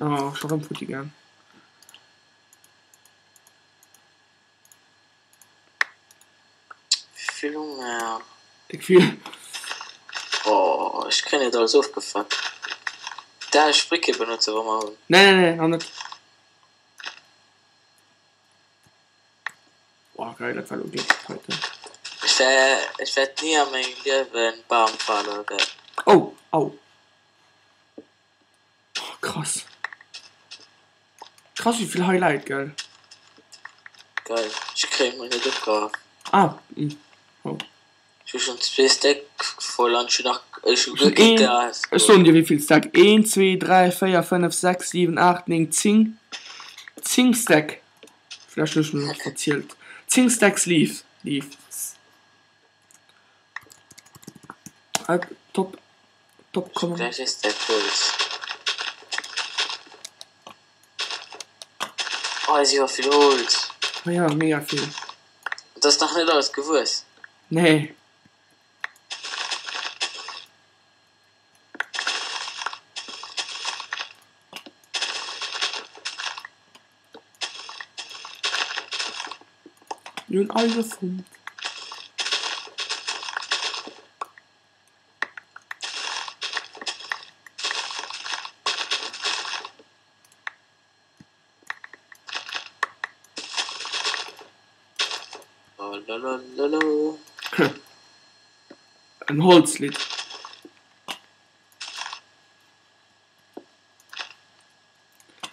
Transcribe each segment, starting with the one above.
Oh, scho rëm futti gaang. Wéivill hu mer? Déck vill. Oh, ech kréien net alles ofgefuckt. Darf ech Briquet benotzen, wa mer hunn? Nee, nee, nee, nach net. Oh, geil, dat war lo Gléck heute. Ech wär, ech wäert ni a mengem Liewen Bam verlueren. Oh, au. Oh, krass. Krass wéi vill hei läit, gell? Geil, ech kréien mol net opgehaff. Ah, hm, oh. Ech hu schon zwee Stack voll an ech hu nach, ech hu guer kee Gras. Ech soen dir wéivill Stack, 1, 2, 3, 4, 5, 6, 7, 8, 9, 10, 10 Stack, vläicht hunn ech mech och verzielt, 10 Stacks Leaves, Leaves. Top, top Ech hu gläich ee Stack Holz. Oh, hei si jo vill Holz. Oh ja, mega vill. Et ass nach net alles gewuess. Nee. Mir hunn Eise fonnt. En Holzlidd.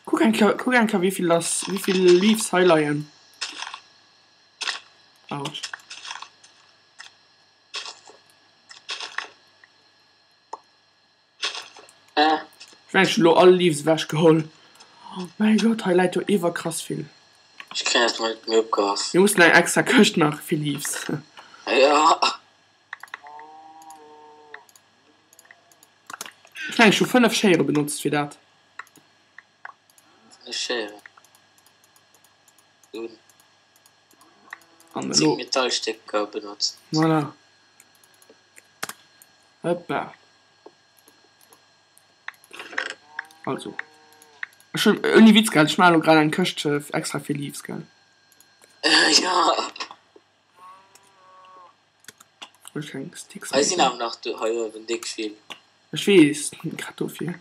Kuck eng Kéier, kuck eng Kéier wéivill ass, wéivill Leaves hei leien. Autsch. Ech mengen ech hun elo all Leaves ewech geholl. Oh mäi Gott, hei läit jo iwwerkrass vill. Ech kréien dat mol net méi opgeraf. Mir mussen eng extra Këscht maache fir Leaves. Jo. Ech mengen ech hu 5 Schéiere benotzt fir dat. 5 Schéieren? Hunn An 10 elo. Metallstécker benotzt. Voilà. Hoppa. Also. Ech hunn, ouni Witz gell, ech maachen elo grad eng Këscht extra fir Leaves gell. Jo. Ech keng Sticks Hei sinn awer nach do hei uewen déck vill. Ech weess, grad dofir.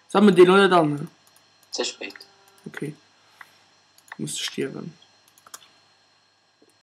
Sammel déi lo net an. Ze spéit. Okay. Muss stierwen.